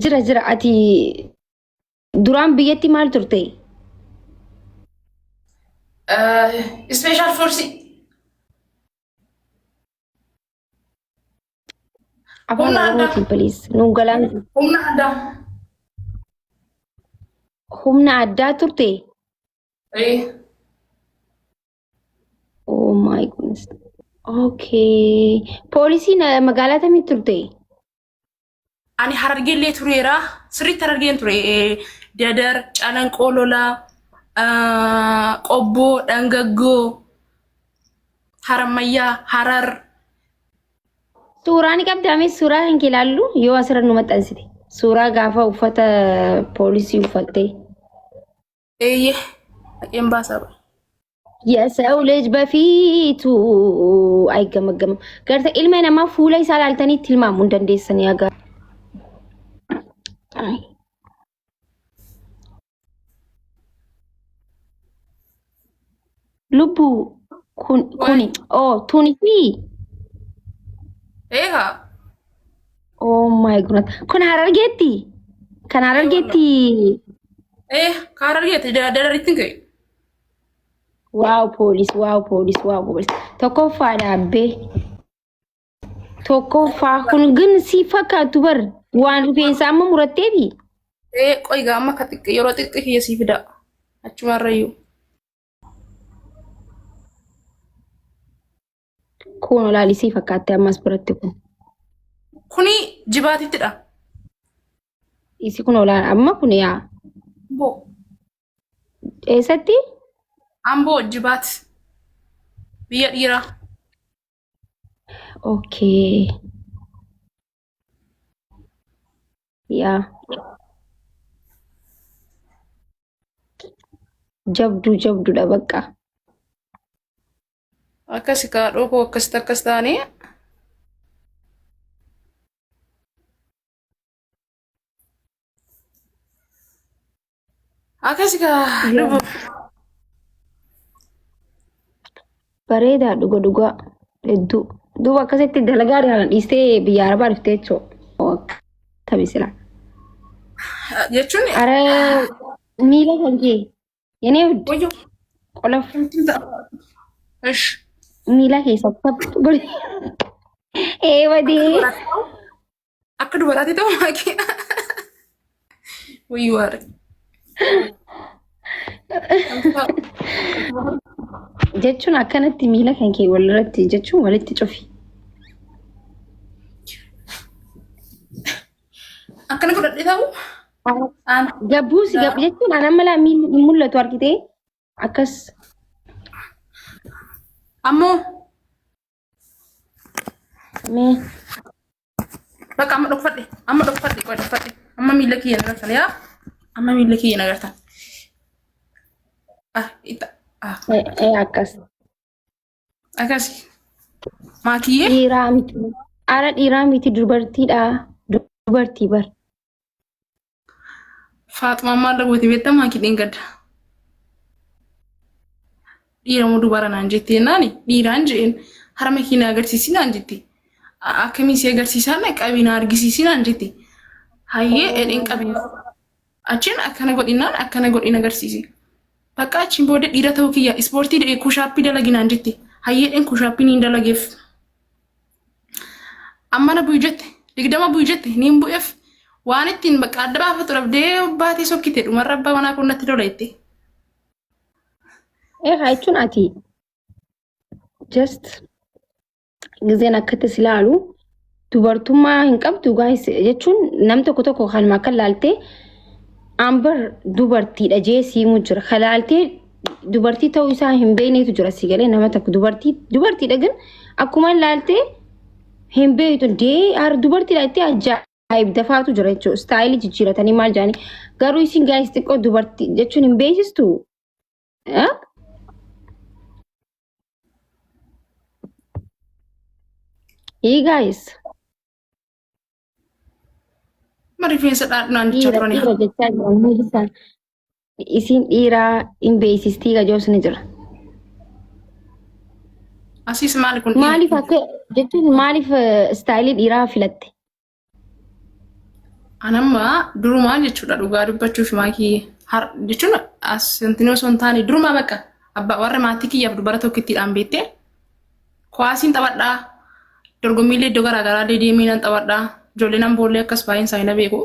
Jira jira ati duraan biyyatti maal turte? Special force. Afaan Humna addaa. Oromootiin please. Nuun galaan Humna addaa. Humna addaa turte? Ee. Oh my goodness. Okay. Poolisiin magaalaa tamii turte? Ani Harargeellee tureera. Sirriitti Harargeen ture. Dadar, Calanqoo Lolaa, Qobboo, Dhangaggoo, Harammayyaa, Harar. Suuraa ni qabdaa mee suuraa kan kee ilaallu yoo asirra nu maxxansite. Suuraa gaafa uffata poolisii uffattee. Eeyyee. Dhaqeen baasaa. የሰው ልጅ በፊቱ አይገመገምም። Garta ilma namaa fuula isaa ilaaltanii tilmaamuu hin dandeessanii haga. Ay. Lubbu kun kuni oh tuni fi Eegaa. oh my goodness kun Harargeetti kan Harargeetti. Ee, ka Harargeetti Dadaritti ka'e. Wow poolis, wow poolis, wow poolis, tokkoffaa dhaabbee tokkoffaa kun gin si fakkaatu bar waan rifeensa amma muratteefi. Ee, qoy gaa amma ka xiqqi yeroo xiqqi kiyya sii fida. Achumarrayyuu. Kun olaalisii fakkaatte ammas biratti kun. Kuni jibaatittidha. Isi kun olaan amma kun yaa. Amboo. Eessatti? Amboo jibaat. Biyya dhiiraa. Okay. Yaa. Jabduu jabduudha bakka. Akkasi kaadhoo koo akkasitti akkas taanee. Akkasi kaa lubu. Bareedaa dhuga dhugaa hedduu. Duuba akkasitti dalagaa kana dhiistee biyya arabaa dhuftee jechuudha. Akkami sila. Jechuun Ara miila kan kee yenee wud wayyo qola ish miila keessa taphu godhe. Ee badee. Akka dubaraatti ta'u maakii. Wayyuu haadha. Jechuun akkanatti miila kan kee walirratti jechuun walitti cufi. Akkana godhadhee ta'u. Aan Gabbuu si gab jechuun an amma laa miilli hin mul'atu argitee akkas Ammoo mee bakka amma dhokfadhe amma dhokfadhe qoy dhokfadhe amma miila kiyya nagartan yaa amma miila kiyya nagartan. Ah itta ah ee akkas. Akkasi. Maakiyyee Dhiiraa miti. Ara dhiiraa miti dubartiidha. Dubartii bar. Faaxumaan maal goote beektaa maakii dheengadda. Dhiira moo dubara naan jettee naani dhiiraan je'een harma kee na agarsiisi naan jette. Akkamii si agarsiisaa na qabii na argisiisi naan jette. Hayyee edheen qabii. Achiin akkana godhinaan akkana godhin agarsiisi. Bakka achiin booda dhiira ta'uu kiyya ispoortii push-upii dalagi naan jette. Hayyeedhaan push-upii niin dalageef. Amma na bu'i jette 20 bu'i jette niin bu'eef waan ittiin bakka adda baafatu dhabdee baatee sokkite dhumarra abbaa manaa kun natti tola jette. Eegaa jechuun ati just gizeen akkatti si ilaalu dubartummaa hin qabdu guys jechuun nam tokko tokko kanuma akka laaltee ambar dubartiidha jee siimu jira. Ka laaltee dubartii ta'uu isaa hin beeknetu jira si galee nama tokko dubartii dubartiidha gin akkuma laaltee hin beektu dee har dubartiidha itti ajaa'ib dafaatu jira jechuudha. Istaayilii jijjiiratanii maal jedhanii garuu isin guys xiqqoo dubartii jechuun hin beeksistu. Eh? Hey guys. Ma rifeensa dhaadhu naan jechaa Dhiira turani. dhiira jechaa jiran hundi isaan. Isin dhiiraa hin beeksistii qajoos ni jira. Asiis maali kun dhiira? Maaliif akka jechuun maaliif istaayilii dhiiraa filatte? Anamma durumaa jechuudha dhugaa dubbachuuf maakii har jechuun as wanti osoo hin taane durumaa bakka abbaa warra maatii kiyyaaf dubara tokkittiidhaan beektee kuwaasiin taphadhaa dorgommiilee iddoo garaagaraa deemee nan taphadhaa ijoollee nan boollee akkas baay'een isaanii na beeku.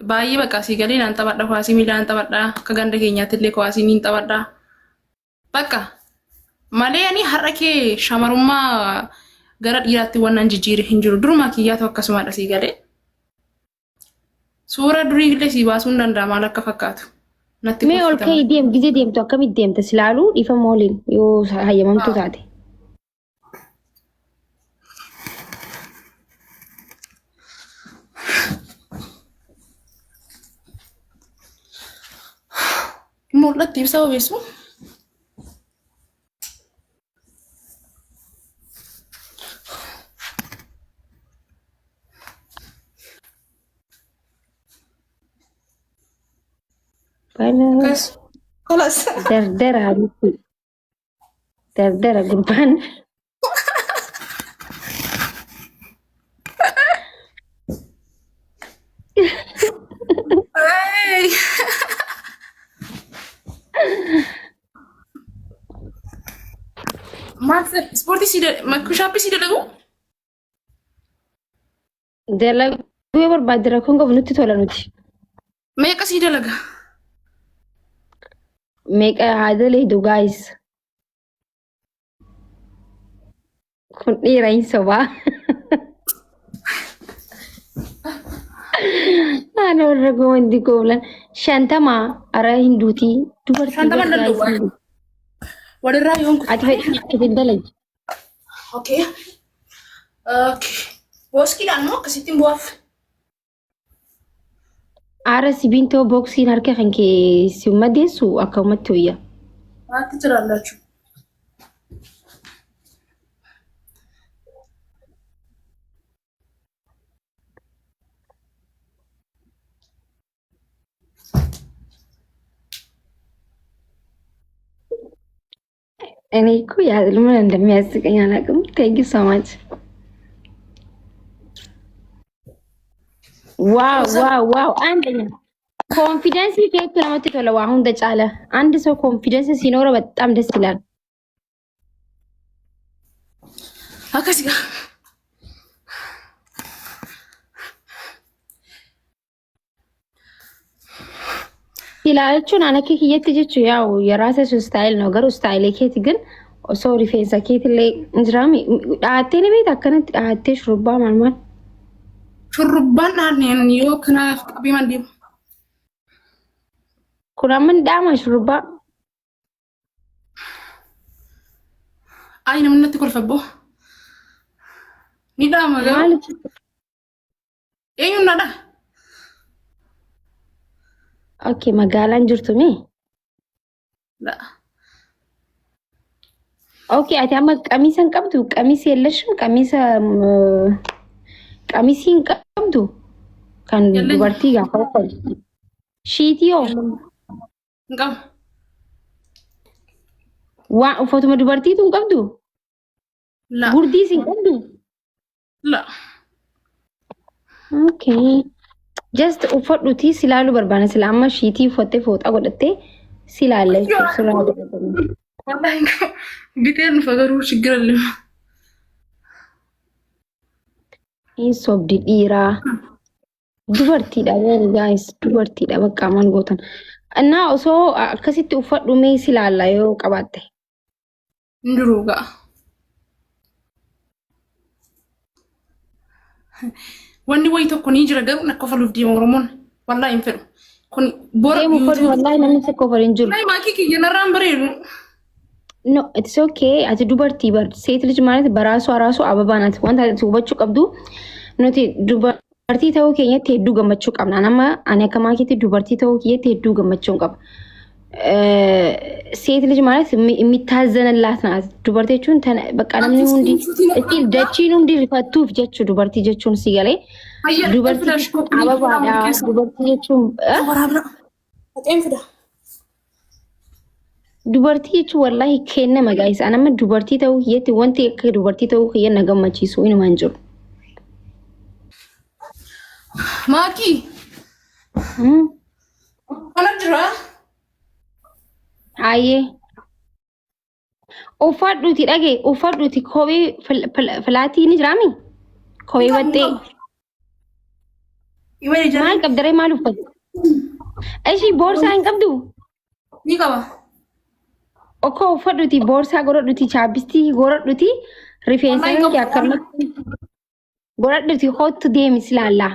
Baay'ee bakka asii galee nan taphadha kuwaasii miilaa nan taphadhaa akka ganda keenyaatti illee kuwaasii niin taphadhaa. Bakka malee ani har'a kee shamarummaa gara dhiiraatti wannan jijjiire hin jiru. Durumaa kiyyaatu akkasumadha sii galee. Suura durii illee sii baasuu hin danda'a maal akka fakkaatu. Natti Mee ol kolfitama. ka'ii deem gizee deemtu akkamitti deemta si laaluu dhiifama waliin yoo hayyamamtuu taate. Mul'atti ibsa wabeessu. Bala Akkas. Kolas. dardara miti. Dardara gurbaan. Hey. Maal ispoortii si pushaappii si dalagu? Dalaguu yoo barbaadde rakkoon qabu nutti tola nuti. Meeqa sii dalaga? Meeqa haa daleedu guys. Kun dhiira hin sobaa. Ana warra gomanti gooblan. 50 ara hinduutii dubartii 50 guys danda'u. hinduutii. Walirraa yoon Ati fedhii hin dalagi. Okay. Okay. Booskiidhaan immoo akkasittiin bu'aaf. Aara sibiintoo booksiin harka kan kee si madeessu akka ummatti wayya. Maatti jira lachuu. እኔ እኮ ምን እንደሚያስቀኝ አላውቅም። Thank you so much። Wow wow wow! አንደኛ confidence keetu namatti tola waa hunda caala። አንድ ሰው confidence ሲኖረው በጣም ደስ ይላል። Akkasi gaa. Silaa jechuun an akka kiyyatti jechuun yaa'u የራስህ style ነው garuu style keeti ግን osoo rifeensa keetillee hin jiraami dhahattee ni beekta akkanatti dhahattee shurrubbaa maal maal. Shurrubbaan dhaadneen yoo kanaaf qabee man deemu. Kun amma ni dhahama shurrubbaa. Ayi namni natti kolfa boo. Ni dhaama garuu. Maaliif? Eenyuun na dhaha? Okay, magaalaan jirtu mi? La. Okay, ati amma qamiisa hin qabdu? Qamiisi የለሽም? Qamiisa qamisii hin qabdu? Kan የለኝም. dubartii gaafa uffatu. Shiitii hoo? Hin qabu. Waan uffatuma dubartiitu hin qabdu? La. Gurdiis hin qabdu? La. Okay. Just uffadhutii si ilaaluu barbaana. Sila amma shiitii uffattee fooxaa godhattee si ilaalla jechuudha. Suuraa godhatanii. Wallahi hin qabu. Biteen dhufa garuu shiggir illee. Hin sobdi dhiiraa. Dubartiidha guys dubartiidha bakka maal gootan. Innaa osoo akkasitti uffadhu mee si ilaalla yoo qabaatte. Hin jiru ga'a. Wanni wayii tokko ni jira garuu nakka ofaluuf deema Oromoon. Wallahi hin fedhu. Kun bora Deemu uffadhu wallahi namni tokko uffatu hin jiru. Wallahi maakii kiyya narraan bareedu. No, it's okay. Ati dubartii bar ሴት ልጅ ማለት በራሷ ራሱ አበባ ናት። Wanta ati hubachuu qabdu nuti dubartii ta'uu keenyatti hedduu gammachuu qabna. Nama ani akka maakiitti dubartii ta'uu kiyyatti hedduu gammachuu qaba. ሴት ልጅ ማለት የሚታዘንላት ናት። Dubartii jechuun በቃ namni hundi ittiin dachiin hundi rifattuuf jechuu dubartii jechuun si galee dubartii jechuun ababaadha. Dubartii jechuun Waraabna. Haqeen fida. Dubartii jechuun wallahi kennama guys. Ani amma dubartii ta'uu kiyyatti wanti akka dubartii ta'uu kiyya na gammachiisu inuma hin jiru. Maakii kana jira. Hayyee. Uffadhuuti dhage uffadhuuti kophee filaatii ni jiraami? Kophee baxxee. Maal qabdaree maal uffatu? Ishii boorsaa hin qabdu? Ni qaba. Okkoo uffadhuuti boorsaa godhadhuuti chaappistii godhadhuuti rifeensa Wallahi kan kee qabu. akkanumatti godhadhuuti kottu deemi si laallaa.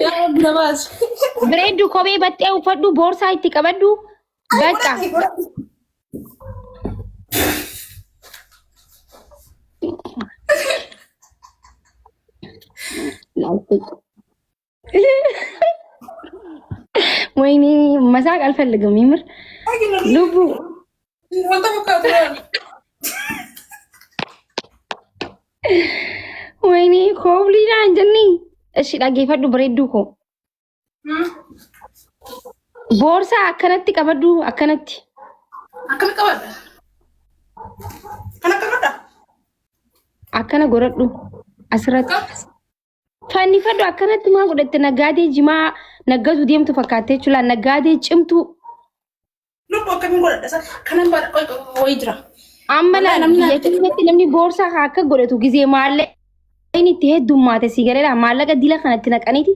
Yaa Rabbi na baasi. Bireeddu kophee baxxee uffadhu boorsaa itti qabadhu bakka. ወይኔ መሳቅ አልፈልግም። የምር ልቡ Wanta fakkaatu laal. ወይኔ koofliidhaan jenni. Ishi dhaggeeffadhu bareedduu koo. Boorsaa akkanatti qabadhu akkanatti. Akkami qabadha? Kana qabadha? Akkana godhadhu asirratti. Akkam? Fannifadhu akkanatti maa godhatte naggaadee jimaa naggatu deemtu fakkaattee jechuudha. Naggaadee cimtuu. Lubbu akkamiin godhadha isa? Kanan baadha wayii jira. Amma Wallahi laal namni biyya keenyatti namni boorsaa haa akka godhatu gizee maallaqni itti heddummaate si galeera maallaqa dila kanatti naqaniiti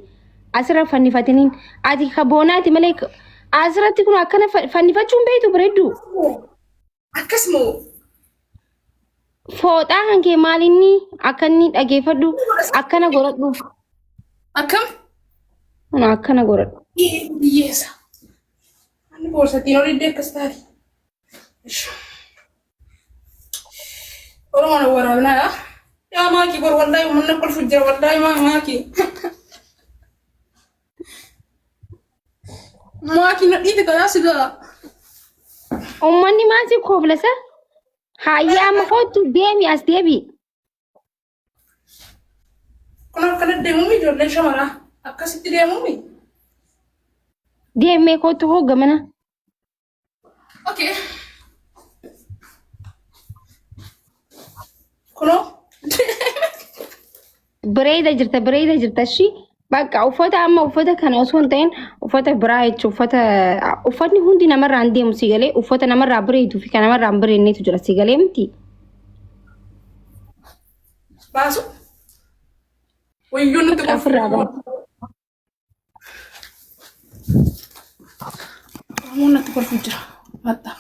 asirra fannifataniin ati ka boonaati malee asirratti kun akkana fannifachuun beektu bareeddu. Akkas moo? Fooxaa kan kee maal inni akka inni dhageeffadhu akkana godhadhu. Akkam? Kun akkana godhadhu. Hiyyeessa. Ani boorsatiin olii akkas taati. Oromoon waraabnaa yaa. Yaa maakii bor wallaahi uummanni kolfu jira wallaahi maakii. Maakii na dhiite kayaa sigaa. Uummanni maal si kooflasa? Hayyee amma kottu deemi as deebi. Kun akkana deemuumi ijoolleen shamaraa akkasitti deemuumi. Deemee kottu hoo gamana. Okay. Kunoo. Bareeda jirta bareeda jirta ishii. Bakka uffata amma uffata kana osoo hin ta'in uffata biraa jechuun uffata uffatni hundi namarraa hin deemu si galee uffata namarraa bareeduu fi kan namarraa hin bareednetu jira si galee miti. Baasu. Wayyuu nutti Bakka ofirraa baasa. Oromoon natti kolfu jira. Maxxaa.